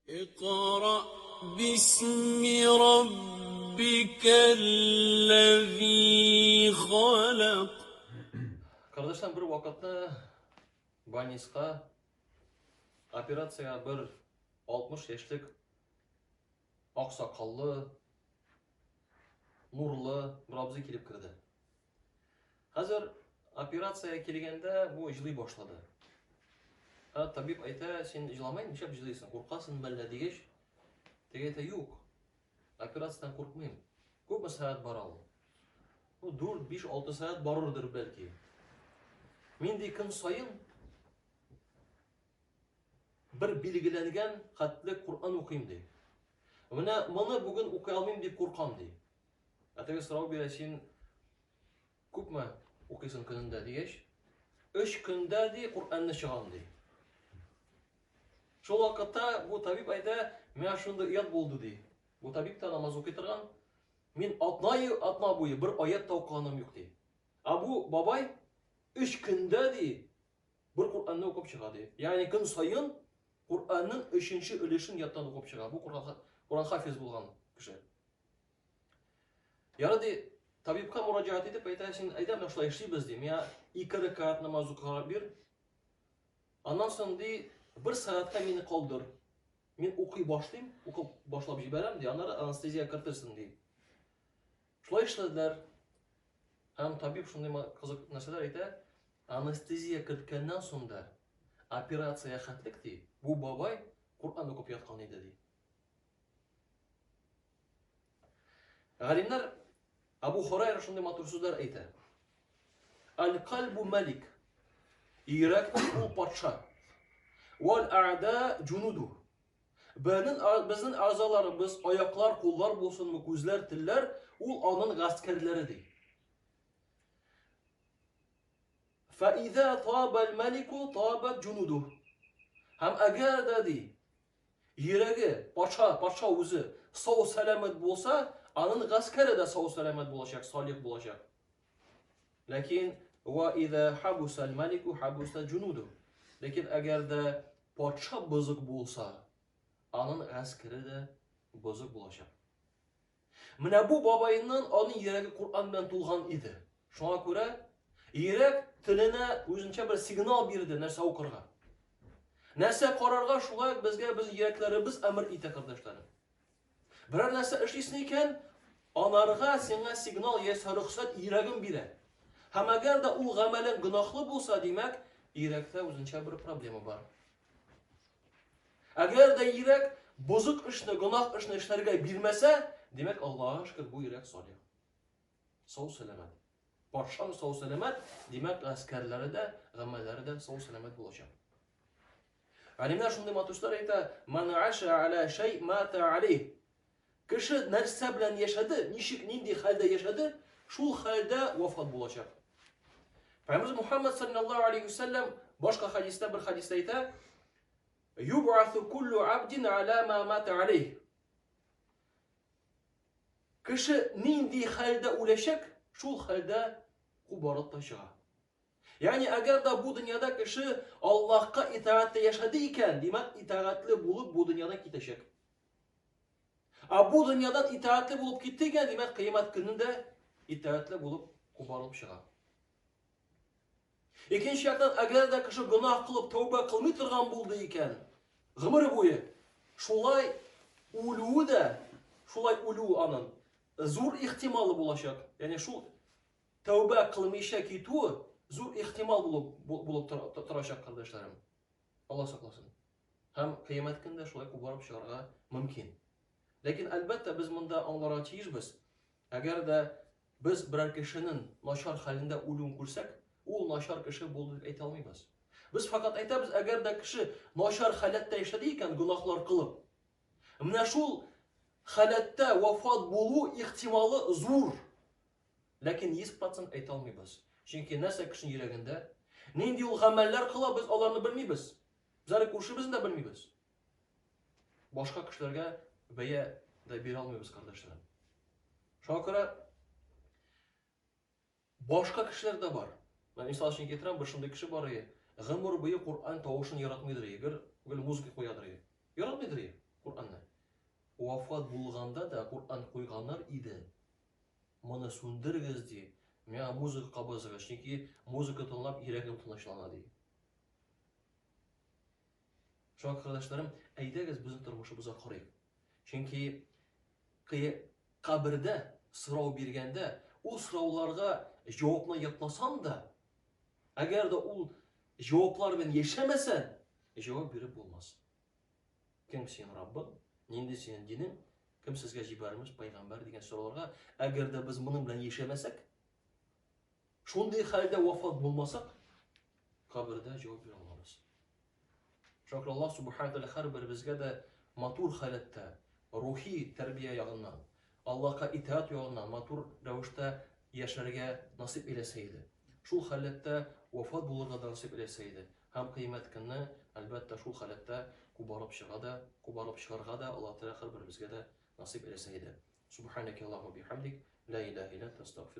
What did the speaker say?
اقرأ باسم ربك الذي خلق. Кардәшләр, бер вакытны больницка операциягә бер 60 яшьлек ак сакаллы, нурлы бер абзый килеп керде. Хәзер операция килгәндә бу җылый башлады. Ә табиб әйтә, син җыламай, нишләп җылыйсың, куркасың мәллә дигәч, теге әйтә, юк, операциядән куркмыйм. Күпме сәгать бара ул? Ну, 4, 5, 6 сәгать барырдыр бәлки. Мин ди көн саен бер билгеләнгән хәтле Коръән укыйм ди. Менә моны бүген укый алмыйм дип куркам ди. Ә теге сорау бирә, син күпме укыйсың көнендә дигәч, өч көндә ди Коръәнне чыгам ди. Шул вакытта бу табиб әйтә, миңа шундый оят булды ди. Бу табиб та намаз укый торган. Мин атна, атна буе бер аят та укыганым юк ди. Ә бу бабай өч көндә ди бер Коръәнне укып чыга ди. Ягъни көн саен Коръәннең өченче өлешен яттан укып чыга. Бу Коръән хафиз булган кеше. Ярый ди, табибка мөрәҗәгать итеп әйтә, син әйдә менә шулай эшлибез ди. Миңа ике рәкәгать намаз укырга бир. Аннан соң ди, бер сәгатькә мине калдыр. Мин укый башлыйм, укып башлап җибәрәм ди, аннары анестезия кертерсең ди. Шулай эшләделәр. Һәм табиб шундый кызык нәрсәләр әйтә, анестезия керткәннән соң да операция хәтлек ди, бу бабай Коръән укып яткан иде ди. Галимнәр Абу Хурайра шундый матур сүзләр әйтә. Аль-кальбу малик. Йөрәк ул патша. Вал а'да джунуду. Безнең безнең әгъзаларыбыз, аяклар, куллар булсынмы, күзләр, телләр, ул аның гаскәрләре ди. Фаиза табал малику табат джунуду. Һәм әгәр дә ди, Йөрәге, патша, патша үзе сау-сәламәт булса, аның гаскәре дә сау-сәламәт булачак, салих булачак. Ләкин ва иза хабуса аль-малику хабуса джунуду. Ләкин әгәр дә патша бозык булса, аның гаскәре дә бозык булачак. Менә бу бабайның аның йөрәге Коръән белән тулган иде. Шуңа күрә йөрәк теленә үзенчә бер сигнал бирде нәрсә укырга. Нәрсә карарга шулай ук безгә безнең йөрәкләребез әмер итә, кардәшләрем. Берәр нәрсә эшлисең икән, анарга сиңа сигнал яисә рөхсәт йөрәгең бирә. Һәм әгәр дә ул гамәлең гөнаһлы булса, димәк, йөрәктә үзенчә бер проблема бар. Әгәр дә йөрәк бозык эшне, гөнаһ эшне эшләргә бирмәсә, димәк, Аллаһка шөкер, бу йөрәк салих. Сау сәламәт. Патшаң сау сәламәт, димәк, гаскәрләре дә, гамәлләре дә сау сәламәт булачак. Галимнәр шундый матур сүзләр әйтә: "Ман аша аля шай мата алейх". Кеше нәрсә белән яшәде, ничек, нинди хәлдә яшәде, шул хәлдә вафат булачак. Пәйгамбәребез Мухаммад саллаллаһу алейхи вәсәлләм башка хәдистә бер хәдистә әйтә: "Юб'асу куллу абдин аля ма мата алейх". Кеше нинди хәлдә үләчәк, шул хәлдә кубарып та чыга. Ягъни, әгәр дә бу дөньяда кеше Аллаһка итагатьле яшәде икән, димәк, итагатьле булып бу дөньядан китәчәк. Ә бу дөньядан итагатьле булып китте икән, димәк, кыямәт көнендә итагатьле булып кубарылып чыга. Икенче яктан, әгәр дә кеше гөнаһ кылып тәүбә кылмый торган булды икән, гомере буе шулай үлүе дә, шулай үлүе аның зур ихтималы булачак. Ягъни шул Тәүбә кылмыйча китү зур ихтимал булып, булып торачак, кардәшләрем. Алла сакласын. Һәм кыямәт көндә шулай кубарып чыгарга мөмкин. Ләкин, әлбәттә, без монда аңларга тиешбез. Әгәр дә без берәр кешенең начар хәлендә үлүен күрсәк, ул начар кеше булды дип әйтә алмыйбыз. Без факат әйтәбез, әгәр дә кеше начар халәттә яшәде икән, гөнаһлар кылып, менә шул халәттә вафат булу ихтималы зур. Ләкин 100% әйтә алмыйбыз. Чөнки нәрсә кешенең йөрәгендә, нинди ул гамәлләр кыла, без аларны белмибез. Без әле күршебезне дә белмибез. Башка кешеләргә бәя дә бирә алмыйбыз, кардәшләрем. Шуңа күрә башка кешеләр дә бар. Мен мисал өчен китерәм, бер шундый кеше бар иде. Гомер буе Коръән тавышын яратмыйдыр иде. Гел, гел музыка куядыр иде. Яратмыйдыр иде. вафат булганда да Коръән куйганнар иде. Моны сүндерегез, ди. Миңа музыка кабызыгыз, чөнки музыка тыңлап йөрәгем тынычлана, ди. Шуңа кардәшләрем, әйдәгез безнең тормышыбызга карыйк. Чөнки кабердә сорау биргәндә, ул сорауларга җавапны ятласаң да, әгәр дә ул җаваплар белән яшәмәсәң, җавап биреп булмас. Кем синең Раббың? Нинди синең динең? Кем сезгә җибәрелмеш пайгамбәр дигән сорауларга, әгәр дә без моның белән яшәмәсәк, шундый хәлдә вафат булмасак, кабердә җавап бирә алмабыз. Шуңа Аллаһ субхана тәгалә һәрберебезгә дә матур халәттә, рухи тәрбия ягыннан, Аллаһка итаать ягыннан матур рәвештә яшәргә насыйп әйләсә иде. Шул халәттә вафат булырга да насыйп әйләсә иде. Һәм кыямәт көнне, әлбәттә, шул халәттә кубарып чыга да, кубарып чыгарга да Аллаһ Тәгалә һәрберебезгә дә насыйп әйләсә иде. Субханәкә Аллаһумма бихамдик, ла илаһа илля анта, астагфиру.